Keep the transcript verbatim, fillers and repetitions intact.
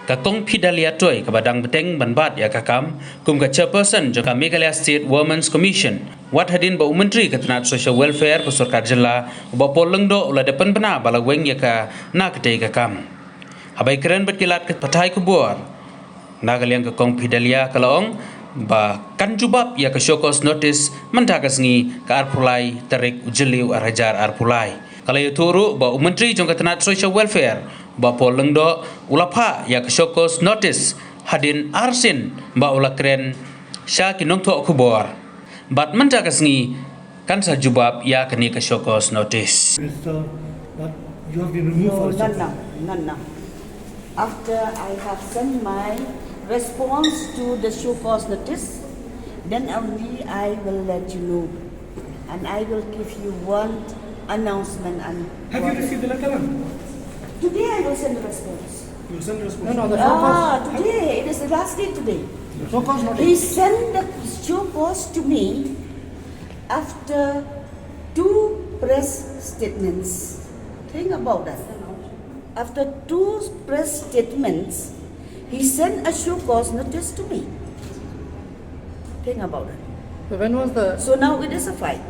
Ka Kong Phedalia Toi kaba dang bteng ban bat ïa ka kam kum ka chairperson jong ka Meghalaya State Women's Commission, wat hadien ba u Myntri ka tnat Social Welfare ka sorkar jylla, u Bah Paul Lyngdoh, u la dep pynbna ba la weng ïa ka na katei ka kam. Haba ïakren bad ki lad pathai khubor, na ka liang ka Kong Phedalia ka la ong ba kan jubab ïa ka show cause notice mynta ka sngi, ka arphew lai tarik u Jylliew ar hajar arphew lai. Ka la ïathuh ruh ba u Myntri jong ka tnat Social Welfare, Bah Paul Lyngdoh, u la phah ïa ka show cause notice hadien arsien ba u la kren sha ki nongthoh khubor. Bad mynta ka sngi kan sa jubab ïa kane ka show cause notice. Minister, but you have been removed for no, none now, none now. After I have sent my response to the show cause notice, then only I will let you know. And I will give you one announcement. And have you received the letter, ma'am? Today I will send the response. You will send the response? No, no, the show cause. Ah, today. It is the last day today. Show cause notice. He sent the show cause to me after two press statements. Think about that. After two press statements, he sent a show cause notice to me. Think about it. So when was the So now it is a fight.